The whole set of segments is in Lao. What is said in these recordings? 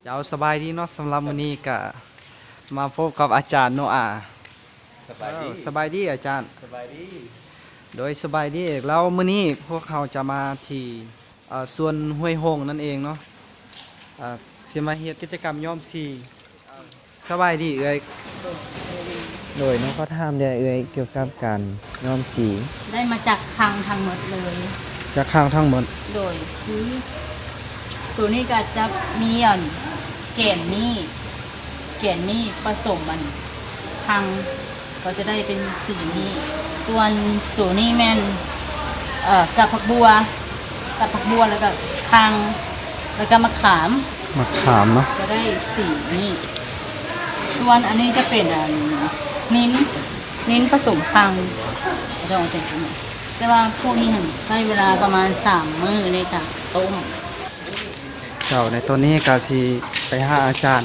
ເຈົ້າ ສະບາຍດີເນາະ, ສຳລັບມື້ນີ້ກະມາພົບກັບອາຈານໂນອາ. ສະບາຍດີ. ເອີ ສະບາຍດີອາຈານ. ສະບາຍດີ. ໂດຍ ສະບາຍດີ. ແລ້ວມື້ນີ້ພວກເຮົາຈະມາທີ່ ເອີ ສວນຫ້ວຍຫົງນັ້ນເອງເນາະ, ເອີ ຊິມາເຮັດກິດຈະກຳຍ້ອມສີ. ສະບາຍດີເອື້ອຍ. ໂດຍ ນ້ອງຂໍຖາມແດ່ເອື້ອຍ ກ່ຽວກັບການຍ້ອມສີ. ໄດ້ມາຈາກຄັງທັງໝົດເລີຍ. ຈາກຄັງທັງໝົດ. ໂດຍ ຄືໂຕນີ້ກະຈະມີ ອັນ ແກນນີ້ ແກນນີ້ປະສົມ ອັນ ຄັງ ກໍຈະໄດ້ເປັນສີນີ້. ສ່ວນໂຕນີ້ແມ່ນ ເອີ ກາບຜັກບົ່ວ ກາບຜັກບົ່ວ ແລ້ວກະຄັງ ແລ້ວກະມະຂາມ. ມະຂາມເນາະ. ຈະໄດ້ສີນີ້. ສ່ວນອັນນີ້ຈະເປັນ ອັນ ນິນ ນິນປະສົມຄັງ ຈະອອກເປັນຈັ່ງຊີ້. ແຕ່ວ່າພວກນີ້ຫັ້ນໃຊ້ເວລາປະມານສາມມື້ໃນການຕົ້ມ. ເຈົ້າ ໃນຕອນນີ້ກະຊິໄປຫາອາຈານ.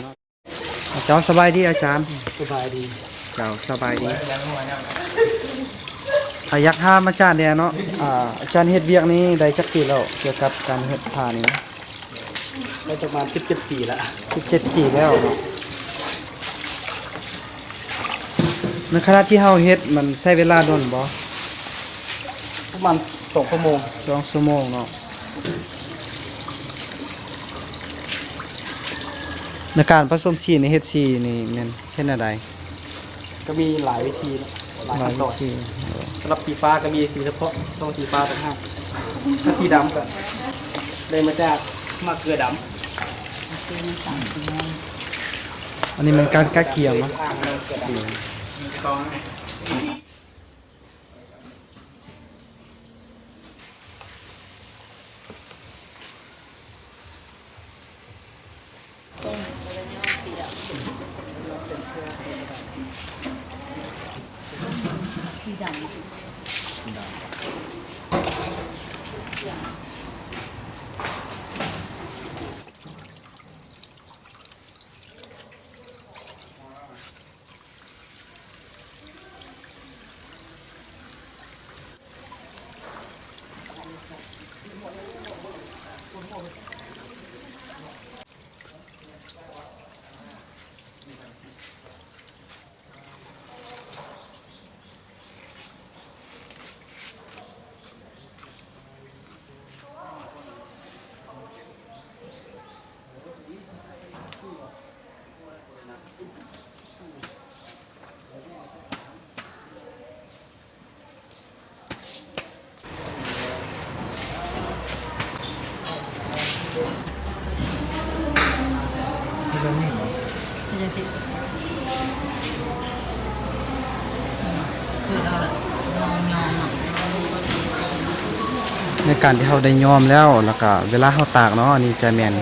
ເຈົ້າ ສະບາຍດີອາຈານ. ສະບາຍດີ. ເຈົ້າ ສະບາຍດີ. ອາ ຢາກຖາມອາຈານແດ່ເນາະ, ອາ ອາຈານເຮັດວຽກນີ້ໄດ້ຈັກປີແລ້ວ ກ່ຽວກັບການເຮັດຜ້ານີ້? ໄດ້ປະມານສິບເຈັດປີແລ້ວ. ສິບເຈັດປີແລ້ວເນາະ. ໃນຂະນະທີ່ເຮົາເຮັດ ມັນໃຊ້ເວລາດົນບໍ່? ປະມານສອງຊົ່ວໂມງ. ສອງຊົ່ວໂມງເນາະ. ໃນການປະສົມສີນີ້ ເຮັດສີນີ້ແມ່ນເຮັດແນວໃດ? ກໍມີຫຼາຍວິທີ ຫຼາຍຂັ້ນຕອນ. ສຳລັບສີຟ້າກໍມີສີສະເພາະ ຕ້ອງສີຟ້າຕ່າງຫາກ. ຖ້າສີດຳກໍໄດ້ມາຈາກໝາກເກືອດຳ. ອັນນີ້ແມ່ນການກະກຽມເນາະ. ໃນການທີ່ເຮົາໄດ້ຍ້ອມແລ້ວ ແລ້ວກະເວລາເຮົາຕາກເນາະ, ອັນນີ້ຈະແມ່ນ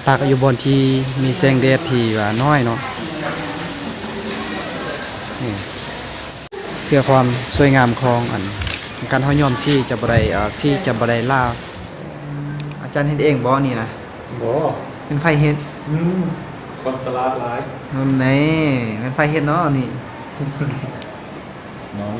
ຕາກຢູ່ບ່ອນທີ່ມີແສງແດດທີ່ວ່ານ້ອຍເນາະ. ນີ້ ເພື່ອຄວາມສວຍງາມຂອງອັນ ການເຮົາຍ້ອມສີຈະບໍ່ໄດ້ ເອີ ສີຈະບໍ່ໄດ້ຫຼ້າ. ອາຈານເຮັດເອງບໍ່ນີ້ນະ? ບໍ່. ແມ່ນໃຜເຮັດ? ອືມ ຄົນສະຫຼາດຫຼາຍ. ນັ້ນແນ່ ແມ່ນໃຜເຮັດເນາະນີ້? ນ້ອງ.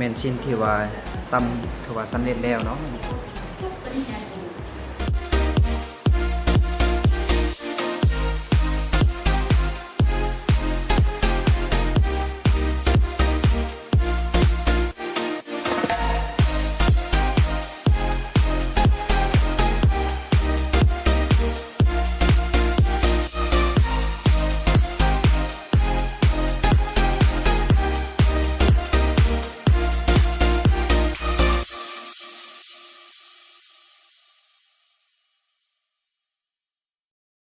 ແມ່ນຊິ້ນທີ່ວ່າຕຳ ຖືວ່າສຳເລັດແລ້ວເນາະ.